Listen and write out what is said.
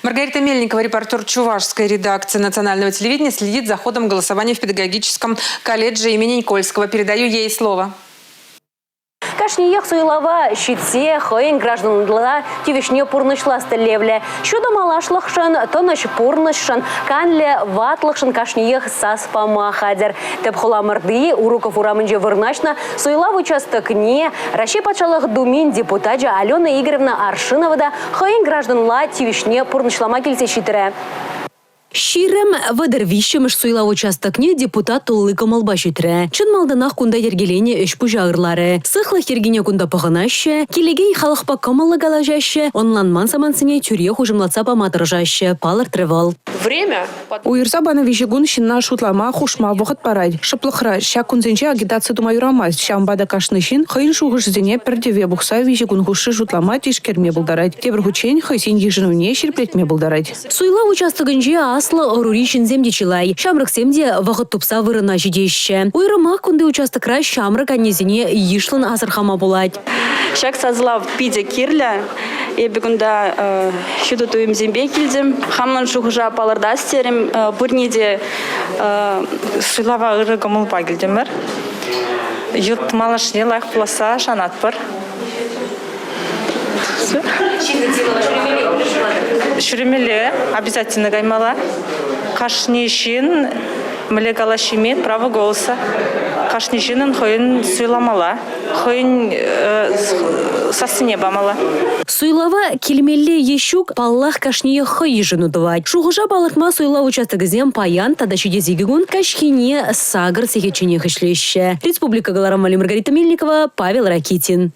Маргарита Мельникова, репортер Чувашской редакции национального телевидения, следит за ходом голосования в педагогическом колледже имени Никольского. Передаю ей слово. Кашниех суйлава ҫитсе хӑйӗн гражданла тивӗҫне пурнӑҫлас тӗллевлӗ. Ҫутӑ малашлӑхшӑн, тӑнӑҫ пурнӑҫшӑн, канлӗ ватлӑхшӑн кашниех сас пама хатӗр. Тӗп хуламӑрти Уруков урамӗнче вырнаҫнӑ суйлав участокне Раҫҫей Патшалӑх Думин депутачӗ Алена Игоревна Аршинова та хӑйӗн гражданла тивӗҫне пурнӑҫлама килсе ҫитрӗ. 20 33-мӗш суйлав участокне депутат тулли кӑмӑлпа ҫитрӗ. Чӑн малтанах кунта йӗркеленӗ ӗҫ-пуҫа ырларӗ. Сыхлӑх йӗркине кунта пӑхӑнаҫҫӗ, килекен халӑхпа кӑмӑллӑ калаҫаҫҫӗ, ӑнланман самантсене тӳрех уҫӑмлатса пама тӑрӑшаҫҫӗ, палӑртрӗ вӑл. Время Уйӑрса панӑ виҫе кун ҫынна шутлама, хушма вӑхӑт парать. Шӑплӑхра ҫак кунсенче агитаци тума юрамасть, ҫавӑнпа та кашни ҫын хӑйӗн шухӑшӗсене пӗр тӗве пухса виҫе кун хушши шутлама, тишкерме пултарать. Тепӗр хутчен хӑйсен йышӑнӑвне ҫирӗплетме пултарать. Суйлав участокӗнче аслӑ ӑрури ҫынсем те чылай. Ҫамрӑксем те вӑхӑт тупса вырӑна ҫитеҫҫӗ. Уйрӑмах кунти участокра ҫамрӑк аннесене йышлӑн асӑрхама пулать. Ҫак сасӑлав питӗ кирлӗ. Эпӗ кунта ҫутӑ туйӑмсемпе килтӗм. Хамӑн шухӑша палӑртас терӗм. Пурне те суйлава ырӑ кӑмӑлпа килтӗмӗр. Ют малашне лайӑх пуласса шанатпӑр. Ҫӳремелле, обязательно каймалла. Кашни ҫын мӗнле калаҫ имеет право голоса. Кашни ҫыннӑн хӑйӗн суйламалла, хӑйӗн сассине памалла. Суйлава килмелле е ҫук, паллах, кашниех хӑй йышӑну тӑвать. Шухӑша палӑртма суйлав участокӗсем паян тата ҫитес икӗ кун каҫхине сакӑр сехетченех ӗҫлеҫҫӗ. Республика кӑларӑмӗ Маргарита Мельникова, Павел Ракитин.